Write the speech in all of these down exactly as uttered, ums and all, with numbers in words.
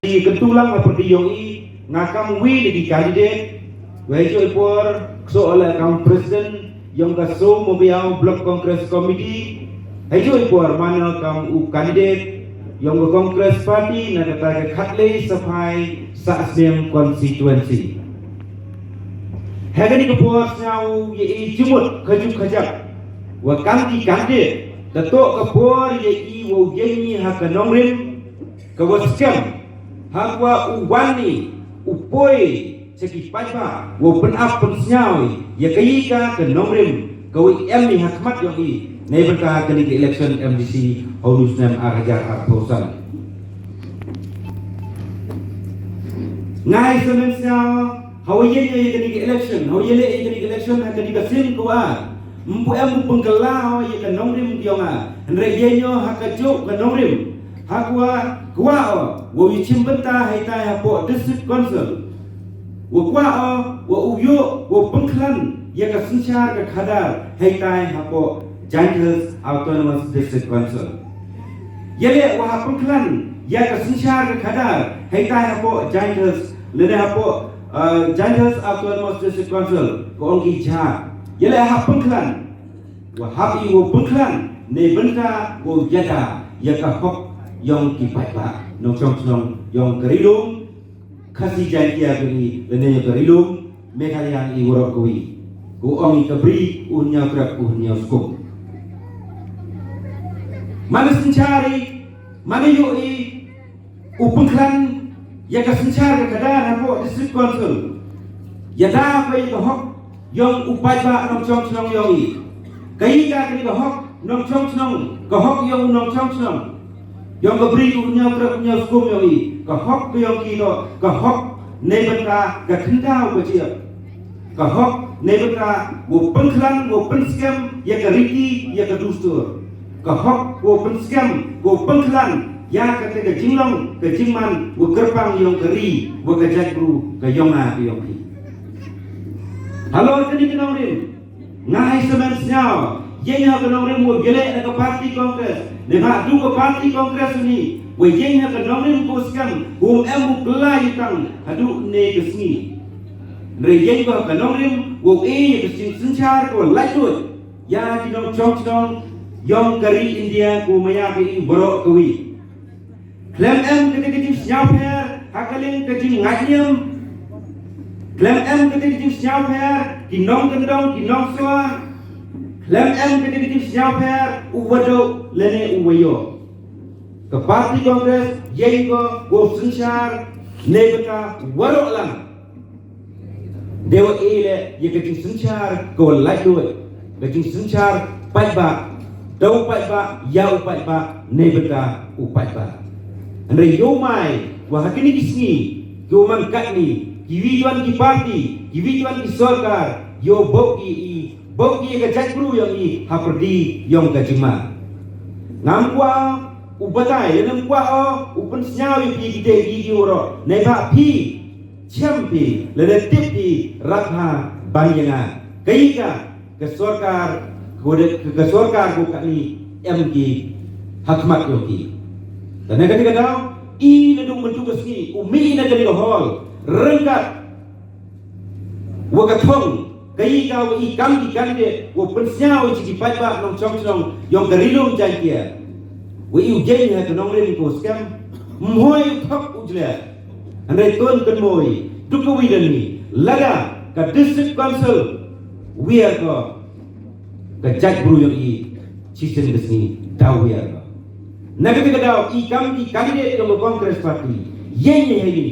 Kyntu lang ha pyrdi yong i, nga kam wi na ki candidate, wei jooh i por, kso ole kam president yong ka Soe Mabiaw Block Congress Committee, hei jooh i por mano kam u candidate yong ka Congress Party na kata ka khatlai Saphai Sahsniang constituency. Hei kani ka por sñiaw ya i jimut khajuk khajak, wa kam ki candidate, da toh ka por ya i wow yeng i ha ka nongrim, ka wa skhem, ha ka wa u wan i, u poi, cha ki paidbah, wow pynap pynsñiaw i, ya ka i ka ka nongrim, ka wa i em i ha khmat yong i, nei bynta kani ka election M D C, ha u snem ar hajar arphaw san. Nga i sa men sñiaw, ha wa yeng i kani ka election, ha wa yeng i kani ka election, ha kani ka sim ka wa. Mpu em u pynkylla o ya ka nongrim yong nga. Hynrei yeng o ha ka jooh ka nongrim. Ha ka wa, ka wa o, wow i chim bynta hei tai hapoh District Council. Wa ka wa o, wa u yoh, wow pynkhlan ya ka synshar ka khadar hei tai hapoh Jaintia Hills Autonomous District Council. Yaleh wa ha pynkhlan ya ka synshar ka khadar hei tai hapoh Jaintia Hills, lane hapoh, uh, Jaintia Hills Autonomous District Council, ka ong ki jha. Yaleh ha pynkhlan, wa hap i wow pynkhlan, nei bynta wow yada ya ka hok yong ki paidbah nongchong chnong yong ka Ri Lum Khasi Jaiñtia ka ri, lane yong ka Ri Lum Meghalaya i waroh kawi. Ka ong i ka bri u hynñiaw trep u hynñiaw skum. Mane synshar i, mane yoh i, u pynkhlan ya ka synshar ka khadar hapoh District Council. Yada ko ya ka hok yong u paidbah nongchong chnong yong i. Ka i ka kani ka hok nongchong chnong, ka hok yong u nongchong chnong, yong ka bri u hynñiaw trep u hynñiaw skum yong i. Ka hok ka yong ki toh ka hok neibynta ka khyndaw ka jia. Ka hok neibynta wow pynkhlan, wow pynskhem ya ka riti, ya ka dustur. Ka hok wow pynskhem, wow pynkhlan ya kata ka jinglong ka jingman, wa kyrpang yong ka ri, wa ka jaitbru ka yong nga ka yong phi. Halor kani ka nongrim, nga hei samen sñiaw, yeng ha ka nongrim wow yaleh na ka party Congress, neibhah du ka party Congress uni, wa yeng ha ka nongrim wow skhem, wow em wow kylla i tang haduh ne ka sngi. Hynrei yeng ha ka nongrim wow e ya ka jingsynshar ka wa laitluid ya ki nongchong chnong yong ka ri India ka wa maya ka i waroh kawi. Khlem em kata ka jingsñiawpher ha ka liang ka jingngait niam. Khlem em kata ka jingsñiawpher ki nongkyndong ki nongsua. Khlem em kata ka jingsñiawpher u wa duh lane u wa yoh. Ka party Congress yeng ko wow synshar neibynta waroh lang. Dei wa e leh ya ka jingsynshar ka wa laitluid, ka jingsynshar paidbah, da u paidbah, ya u paidbah, neibynta u paidbah. Hynrei yow mai wa ha kini ki sngi, ki wa man katni, kiwi kiwon ki party, kiwi kiwon ki sorkar, yow booh ki i, booh ki ya ka jaitbru yong i hapyrdi yong ka jingma. Ngam kwah u batai, ngam kwah o u pynsñiaw ya phi kitæ ki ki waroh, neibhah phi chem phi, lane tip phi, rap ha ban ya nga. Ka i ka, ka sorkar, ka, ka sorkar ka katni em ki ha khmat yong ki. Tang na kani ka daw, i nadooh myntu ka sngi, u mih na kani ka hall, ryngkat wa ka thong, ka i ka wa i kam ki candidate, wow pynsñiaw cha ki paidbah nongchong chnong yong ka Ri Lum Jaiñtia. Wa i u yeng ha ka nongrim ka wa skhem, ym hoi u thok u jleh. Hynrei to kynmoo i, du kawi da ni, lada ka District Council wiar ko, ka jaitbru yong i, chisien ka sngi daw wiar ko. Na kata ka daw, i kam ki candidate yong ka Congress Party, yeng i heini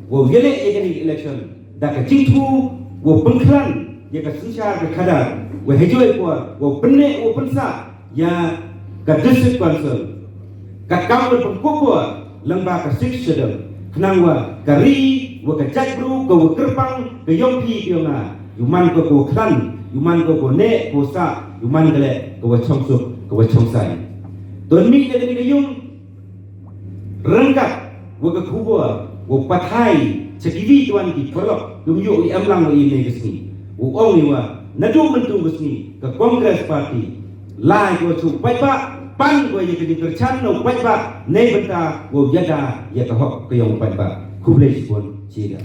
wow yaleh ya kani election da ka jingthmu wow pynkhlan ya ka synshar ka khadar, wa hajooh i por wow pynneh wow pynsah ya ka District Council. Katkam wa pynkup wa lyngba ka Sixth Schedule, khnang wa ka ri, wa ka jaitbru, ka wa kyrpang ka yong phi ka yong nga, yow man ko ka wa khlan, yow man ko ka wa neh ka wa sah, yow man ko leh ka wa chongsuk ka wa chongsaiñ. To mih na kani ka yung ryngkat wa ka khubor wow pathai cha kiwi kiwon ki paralok, ym yoh i em lang wa i ne ka sngi, wow ong i wa nadooh myntu ka sngi ka Congress Party lai ko cha u paidbah, Pan ko ya ka jingkyrchan na u paidbah neibynta wow yada ya ka hok ka yong u paidbah. Khublei chibun, chi da.